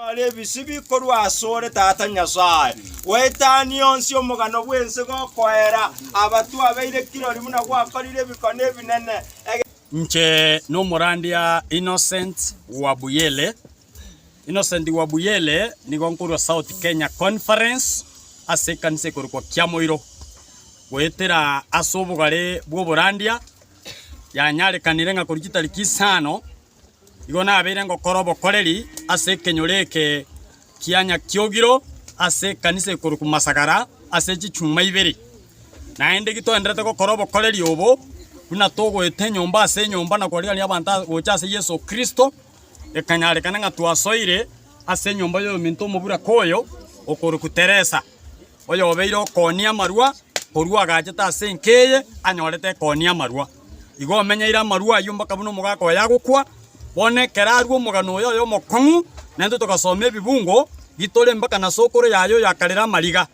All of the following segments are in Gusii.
Tonyore ebisibi korwa asore, Tata Nyasae. Goetania onsi omogano bw'ense gokoera, aba twabeire kirori buna gwakorire ebikone ebinene. Inche nomorandia Innocent Wabuyele. Innocent Wabuyele nigo nkorwa South Kenya Conference ase ekanisa ekorokwa Kiamoiro. Goetera ase obogare bw'oborandia yanyarekanire ng'a korwa chitariki isano Igo nabeire ngokora obokoreri ase ekenyoro eke kia Nyakiogiro ase ekanisa ekorokwa Masagara ase chichuma ibere. Naende gitoenderete gokora obokoreri obo buna togoeta enyomba ase enyomba na korigereria abanto gocha ase Yeso Kristo, ekanyarekana ng'a twasoire ase enyomba y'oyominto omoburaka oyo okorokwa Teresa. Oyobeire okoonia amarwa korwa agachete ase enka eye anyorete ekoonia amarwa. Igo omenyeire amarwa ayio mpaka buna omogaka oye agokwa. Bono ekero arua omogano oye oye omokong'u, naintwe togasoma ebibungo, gitore mpaka na sokoro yaye oyo akarera amariga.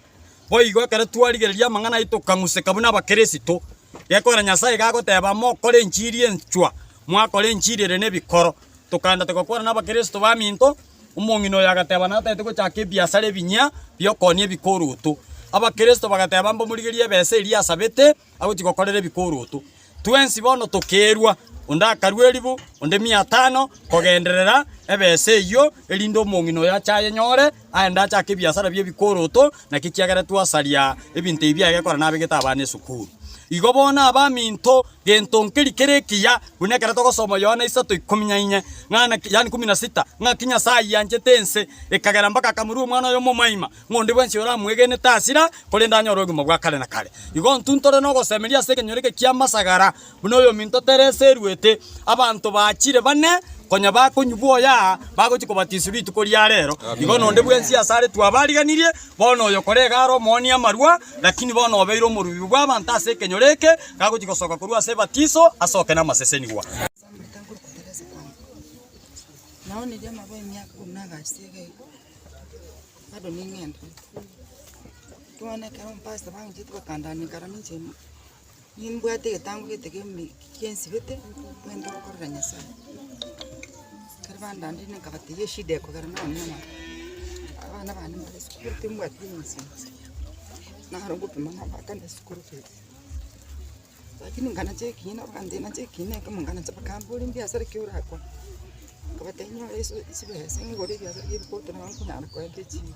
Boigo ekero twarigereria amang'ana ayio tokang'useka buna abakeresito. Gekogera Nyasae iga agoteba, Mokore enchiri enchwa, mwakora enchiri ere nebikoro. Tokaenda togakwana nabakeresito baminto, Omong'ina oyo agateba natagete gochaka ebiasara ebinyia bi'okoonia ebikoroto. Abakeresito bagateba mbamorigerie ebesa eria asabete agochia gokorera ebikoroto. Twensi bono tokerua, onde akarua elifu, onde mia tano, kogenderera ebesa eyio, erinde omong'ina oyo ache ayenyore, aende achake ebiasara bi'ebikoroto, naki ekiagera twasaria ebinto ebi biaye gekora nabegete abana esukuru. Igo bono abaminto, Gento nkeri kere ekiya, buna ekero togosoma Yohana isato ikomi na inye, ng'a naki, yaani kumi na sita, ng'aki Nyasae ayianchete ense, ekagera mpaka akamorua Omwana oye omomaima, ng'a onde bwensi oramwegene tasira, korende anyore obogima bwa kare na kare. Igo intwe ntore nogosemeria ase ekenyoro eke ki'amasagara, buna oyominto Teresa eruete, abanto bachire bane, konya bakonywa bwoye aa, bagochia kobatiswa rituko ria rero. Igo nonde bwensi asare twabariganirie, Bono oyokora iga are omoonia amarwa, lakini bono obeire omorubi bw'abanto ase ekenyoro eke, gagochia gosoka korwa ase ebatiso, asoke namasesenigwa. Naonirie amabwe emiaka korwa nagachete iga iga, bado ning'enderete. Bono ekero omopastor bang'achete bakandania nkarora ninche Nimbwate egetango gete kemi kiensibete, ngende gokorera Nyasaye. Ekero bandandeire nkabatebia eshida ekogera naonia amang'ana, abana bane mbare esukuru timbwati omosingi, naro ngopima nabakane esukuru fees. Lakini nkanacha ekina bagantebia nache ekina ekemo nkanacha bakamboria mbiasara ki orakore, nkabatebia nyore ase chibesa ng'igore ebiasara bia ebikoto nabo nkonyara koenda echiro.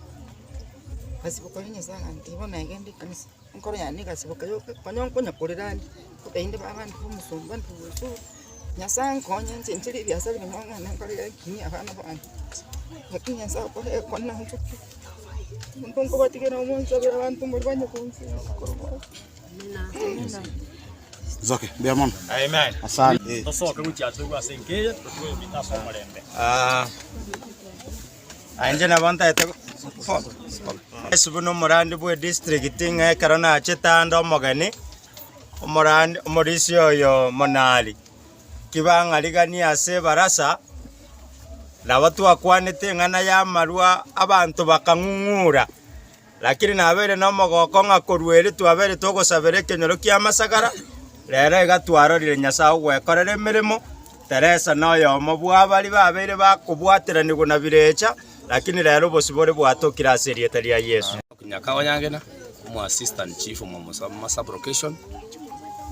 Basiboka Nyasaye agantebia bono aye genda ekanisa. Enkoro yane egasiboka yoka, konya nkonya korera ande, ngotebi inde baba ndire omosomba ndire osoro, Nyasaye nkonye inche nchere ebiasara ebi nabo ng'ende nkore ekinia abana bane. Lakini Nyasaye okore ekone anchoke, omonto nkobatigera monsabere abanto mbari banye konsira korwa. It's okay, mbuya mono. Amen. Asante. Tosoke gochia ase igwe ase enka eye, totige oyominto ase omorembe. Ah, inche nabo ntaete Yeso buna omorandi bw'edistrict ng'a ekero nachete ande omogeni, omorandi omorisia oyo monari, ki bang'ariganie ase ebarasa, nabo twakwanete eng'ana y'amarwa abanto bakang'ung'ura. Lakini nabeire nomogoko ng'a korwa erio twabeire togosabera ekenyoro ki'amasakara, rero iga twarorire Nyasae ogwekorera emeremo, Teresa noyomo bw'abaria babeire bakobwateranigwa na birecha, lakini rero obosibore bwatokire ase erieta ria Yeso. Nyakawa Nyangena, omo assistant chief omo omo sub location,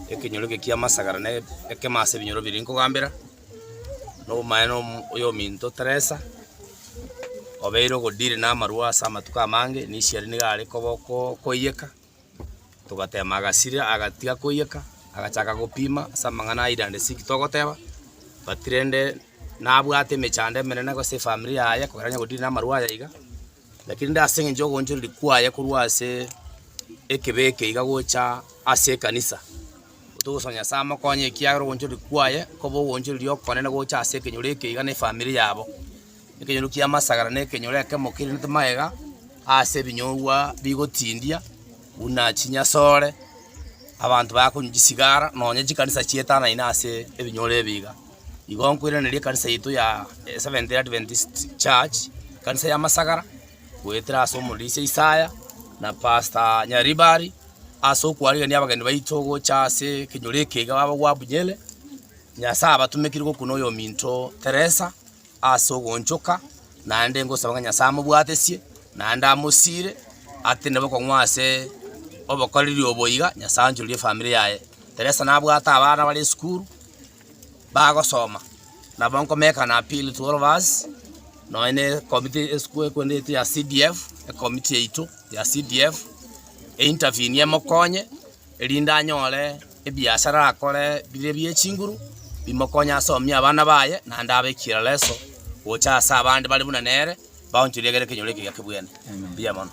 ekenyoro eke kia Masagara ne ekemo ase ebinyoro biria nkogambera, na obomaene oyominto Teresa, obeire ogodeal na amarwa ase amatuko amange, initially nigo are koba oko koiyeka, togatema agasira agatiga koiyeka, agachaka gopima ase amang'ana a hide and seek togoteba, but rende nabwate emechando emenene gose efamiri yaye kogera onye godeal na amarwa aya iga, lakini rende ase eng'encho ya ogoonchoreria kwaye korwa ase ekebe eke iga gocha ase ekanisa, togosaba Nyasaye amokonye ekiagera ogoonchoreria kwaye kobe ogoonchoreria okonene gocha ase ekenyoro eke iga na efamiri yabo. Ekenyoro kia amasagara na ekenyoro ekemo kerente magega ase ebinyorwa bigotindia buna chinyasore, abanto bakonywa chisigara nonye chikanisa chietanaine ase ebinyoro ebi iga. Igo nkoiraneria ekanisa yaito ya Seventh Day Adventist Church, ekanisa ya amasagara, goetera ase omorisia Isaya na Pastor Nyaribari, ase okwarigania abageni baito gocha ase ekenyoro eke iga baba gwa Bunyele, Nyasaye abatumekire gokuna oyominto Teresa. ase ogoonchoka. Naende ngosaba ng'a Nyasae amobwatesie, naende amosiire, atende bokong'u ase obokoreri obo iga, Nyasae anchorie efamiri yaye. Teresa nabwate abana bare esukuru, bagosoma, nabo nkomeka an appeal to all of us, nonye na ekomiti esukuru ekwende yaito ya CDF, ekomiti yaito ya CDF, eintervene emokonye, erinde anyore ebiasara arakore biria bie chinguru, bimokonye asomie abana baye, naende abe ekieleleso gocha ase abande bare buna nere, baonchorie egere ekenyoro eke giakebwene. Mbuya mono.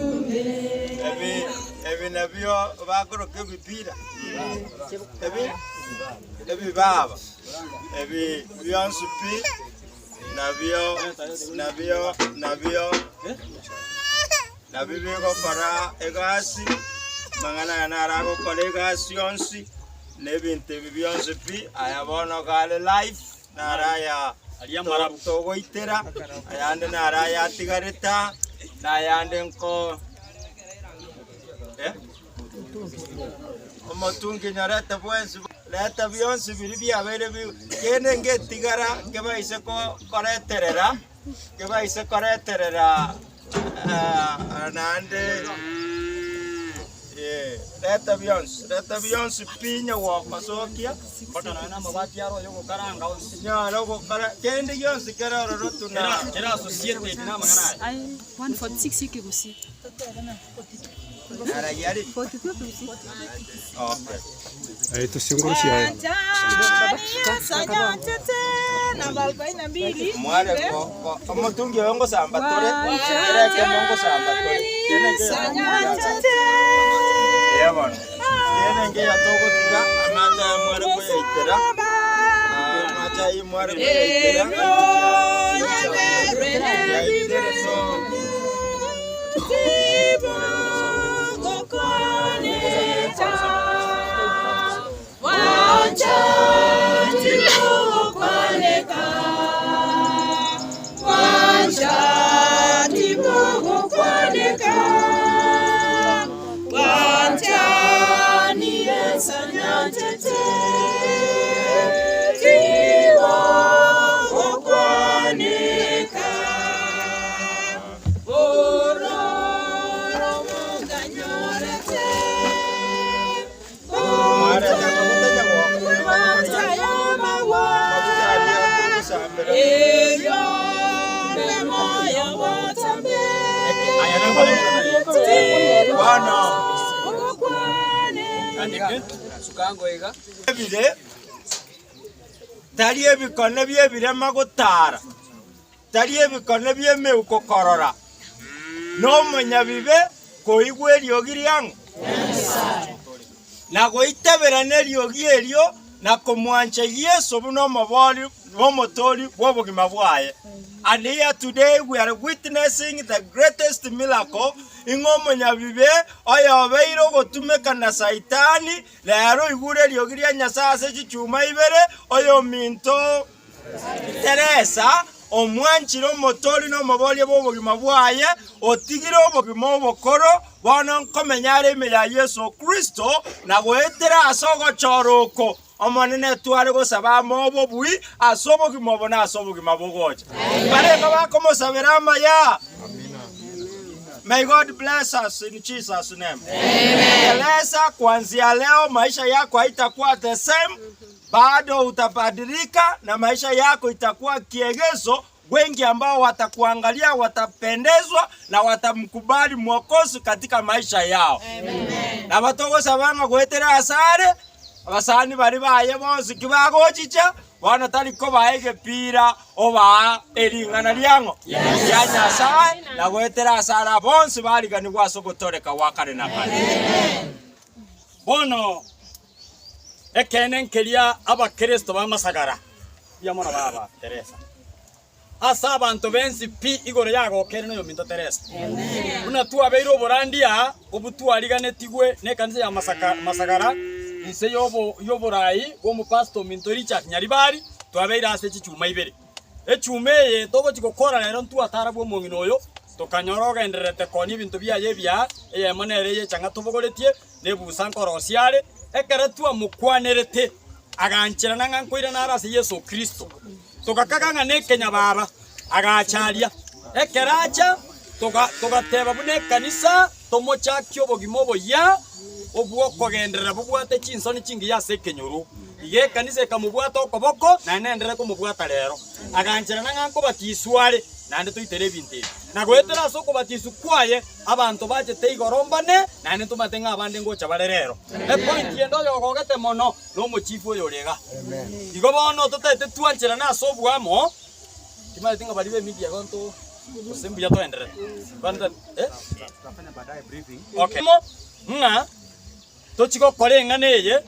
Ebi ebi nabio bakoroka ebipira, ebi ebibaba, ebi bionsi pi nabio nabio nabio nabio bigokora egasi, amang'ana aya naro agokora egasi yonsi, na ebinto ebi bionsi pi, aya bono iga are live, naro aya togoitera, ayande naro aya atigarete aa, na ayande nko eh. Omotungi nyorete bwensi, reta bionsi biria biabeire bi kende ngetigara kebaise ko koreterera, kebaise koreterera naende eh, reta bionsi, reta bionsi pi nyagokosokia, Mpaka nonya na amabati aro oyogokaranga onsi. nyore ogokora kende gionsi kere ororo tuna Kera kera associated na amang'ana aya. 146 ekegusii. Omotungi oyo ngosamba tore, kera ekemo ngosamba tore. Eeh bono, kende nkeya togotiga amache aya mware koyaitera, amache ayio mware koyaitera, yaitere so. Ebire tari ebikone bi'ebirema gotara. Tari ebikone bi'emeuko korora, na omonyabibe koigwa eriogi riang'o? Na goitabera neriogi erio na komwancha Yeso buna omobori bw'omotoori bw'obogima bwaye. And here today we are witnessing the greatest miracle, ing'a omonyabibe oyobeire ogotumeka na Saitani, rero oigure eriogi ria Nyasae ase chichuma ibere, oyominto Teresa, omwanchire omotoori na omoboria bw'obogima bwaye, otigire obogima obokoro, bono nkomenya are ime ya Yeso Kristo, na goetera ase ogochora oko, Omonene tware gosaba amo obobui ase obogima obo na ase obogima bogocha. Barenge bakomosabera amaya. May God bless us in Jesus name. Teresa, kuanzia leo maisha yako haitakuwa the same. Bado utabadilika na maisha yako itakuwa kiegezo, wengi ambao watakuangalia watapendezwa na watamkubali Mwokozi katika maisha yao. Nabo togosaba ng'a goetera asare, abasani baria baye bonsi ki bagochicha, bono tari kobaa egepira obaa ering'ana riang'o ria Nyasae, na goetera asare bonsi bariganigwe ase ogotooreka gwa kare na kare. Bono. Ekeene nkeria Abakristo b'amasagara mbuya mono baba Teresa. Ase abanto b'ensi pi igoro yagokere noyominto Teresa. Buna twabeire oborandia obwo twariganetigwe nekanisa ya Masagara inse y'oborai bw'omopastor ominto Richard Nyaribari, twabeire ase chichuma ibere. Echuma eye togochia gokora rero ntwatara bw'omong'ina oyo, tokanyora ogendererete koonia ebinto biaye ebiaa, eyemo nere ey'echang'a tobogoretie, na ebusa nkorosia are. Ekero twamokwanerete, agancherana ng'a nkoirana are ase Yeso Kristo. Togakaga ng'a nekenyababa, agacha aria. Ekero acha, toga togateba buna ekanisa tomochakie obogima oboyia obw'okogenderera bobwate chinsoni chingiya ase ekenyoro. Igo ekanisa ekamobwata okoboko, naende nenderere komobwata rero. Agancherana ng'a nkobatiswa are, naende toitere ebinto ebi. Na goetera ase okobatiswa kwaye, abanto bachete igoro mbane, naende ntomanyete ng'a abande ngocha bare rero. Epointi ende oyogogete mono, nomochifu oyore iga. Igo bono totaete twancherane ase oboamo, timanyeti ng'a baria b'emedia igo nto gose mbuya toenderere. Bande eh? Okay. Ng'a tochi gokora eng'ana eye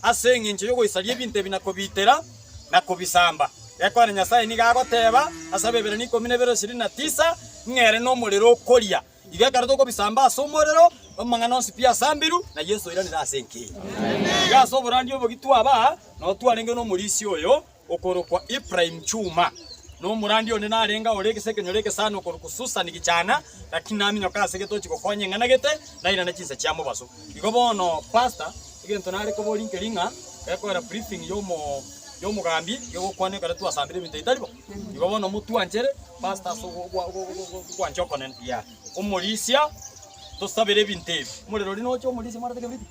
ase eng'encho y'ogoisaria ebinto ebi na kobiitera na kobisamba. Gekogera Nyasae nigo agoteba ase Abaeberania ikomi na ibere ishirini na tisa, ng'a ere nomorero okoria. Igo ekero tokobisamba ase omorero, amang'ana onsi pi asambirwe, na Yeso oiranire ase enka eye. Igo ase oborandia obogi twaba, nao twarenge nomorisia oyo okorokwa Ephraim Chuma, na omorandia onde narenge ore ase ekenyoro egesani okorokwa Susan Gichana, lakini naminyoka ase getochi gokonya eng'ana gete, nairana chinsa chia mobaso. Igo bono pastor, egento nare koboria nkeri ng'a, gekoera briefing yomo yomogambi, gegokwana ekero twasambire ebinto ebi tari bo? Igo bono motwanchere, pastor ase ogwancha okonene. Omorisia, tosabere ebinto ebi. Omorero oria noche omorisia mwarete kebiriti?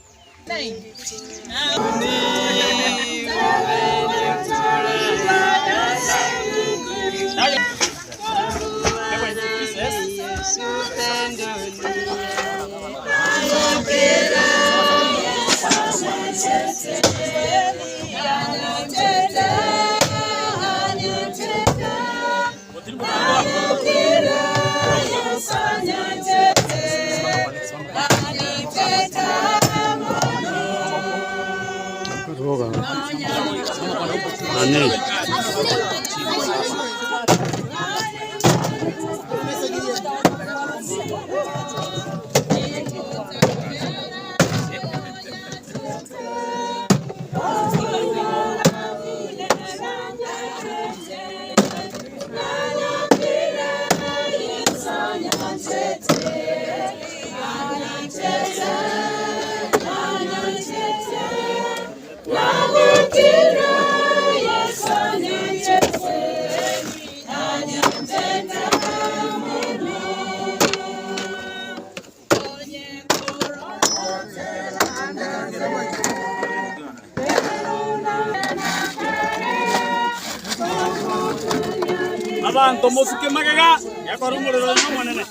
Abanto mosuke magega, gekora omorero oyo nomonene.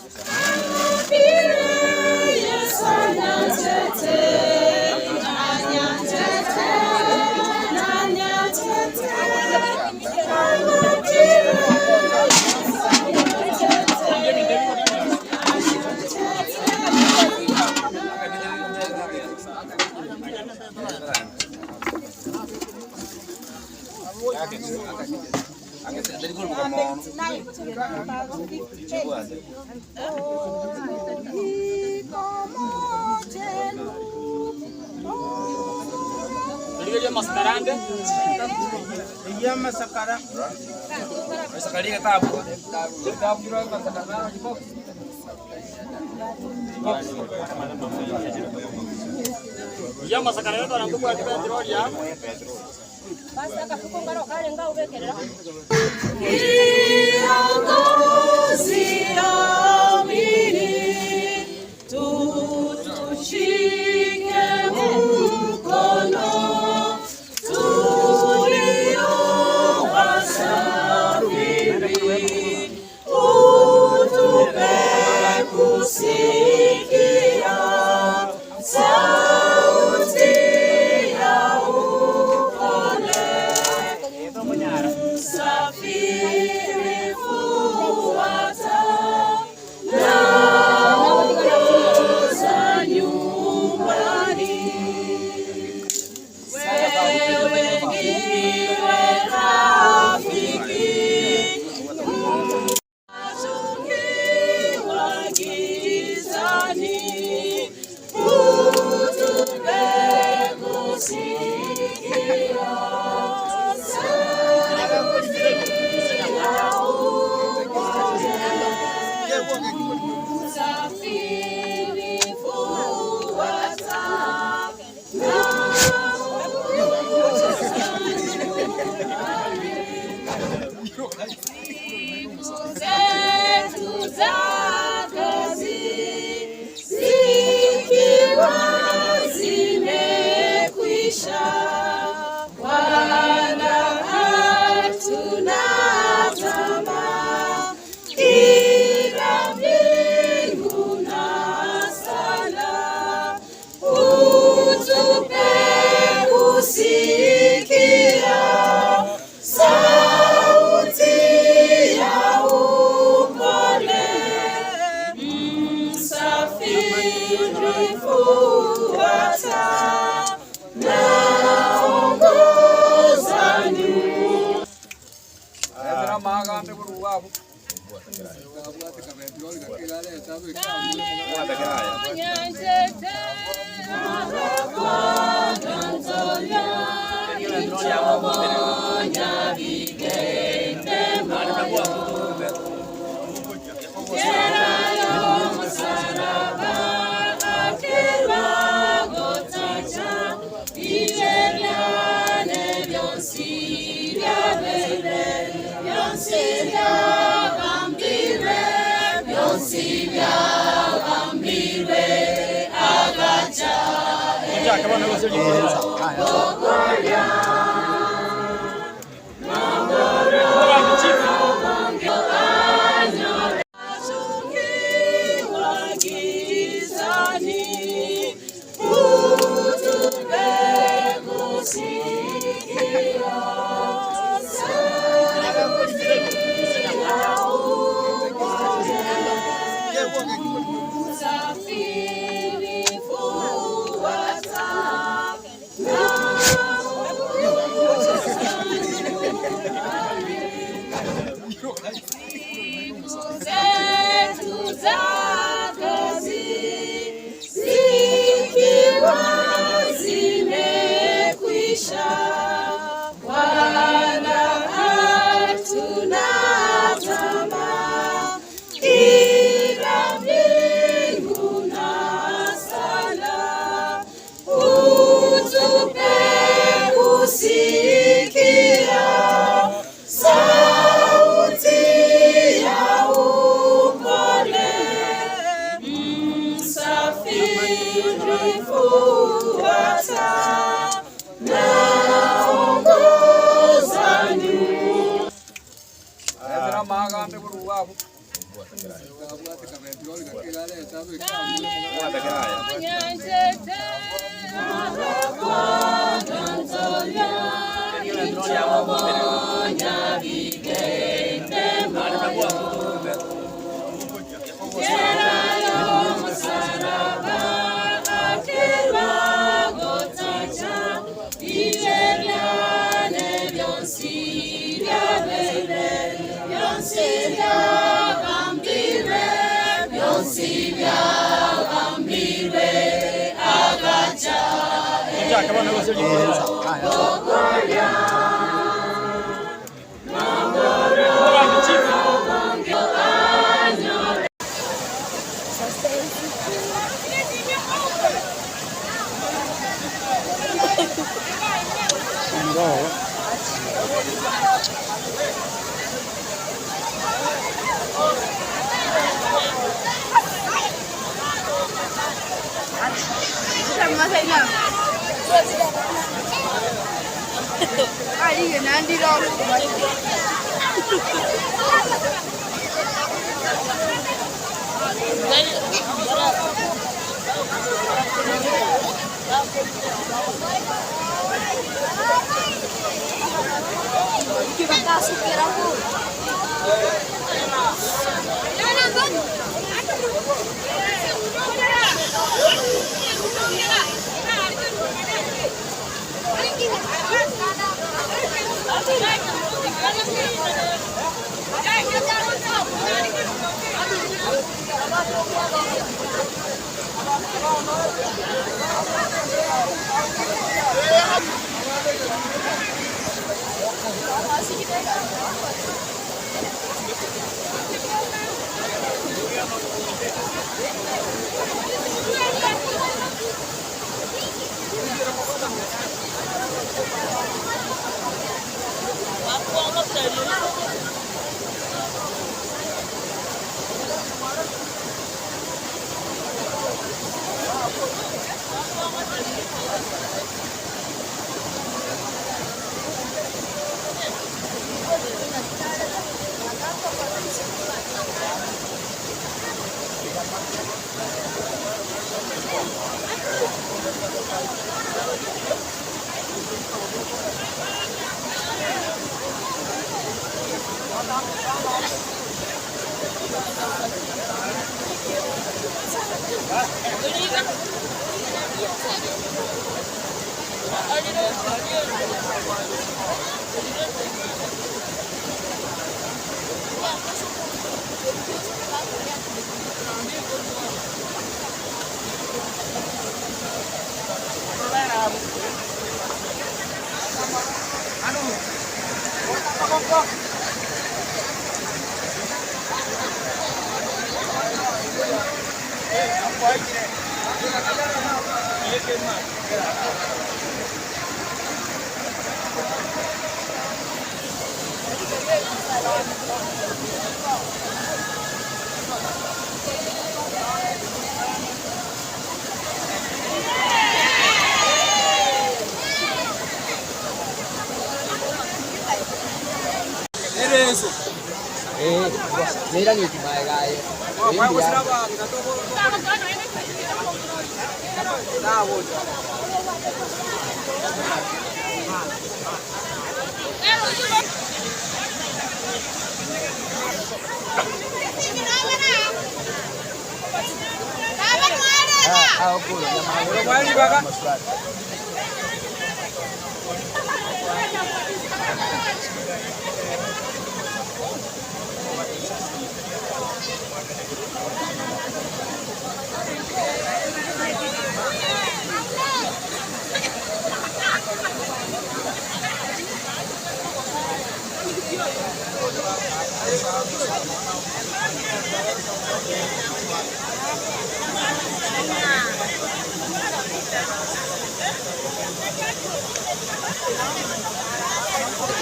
Rigereria amasakara ande. Rigia amasakara yotara ntobwati petroli aa.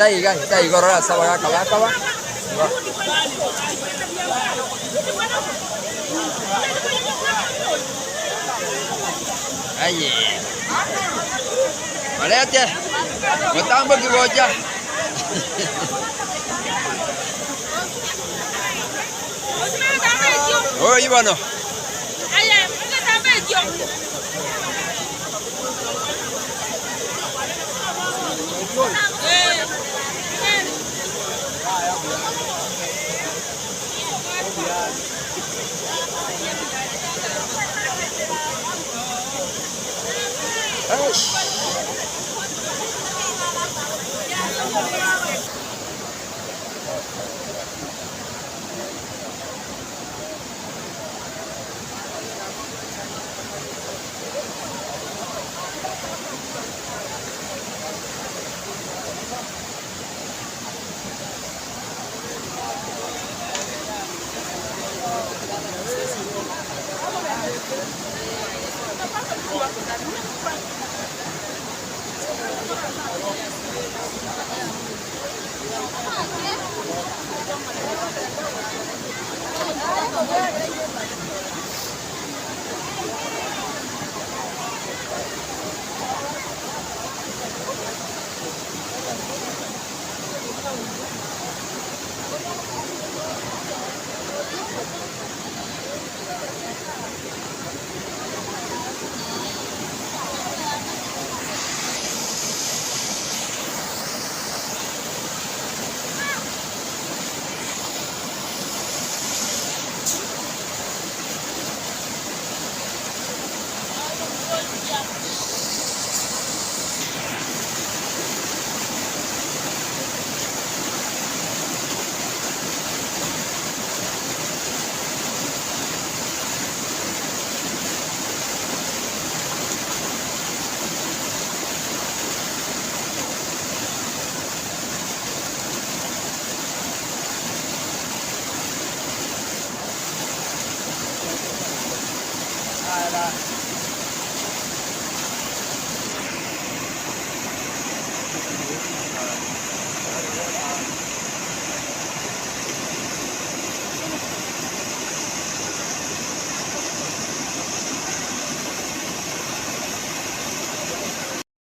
Taiga, taiga orore ase abagaka bakaba. Aye. Barete. Motamboki gocha. Oyio bono.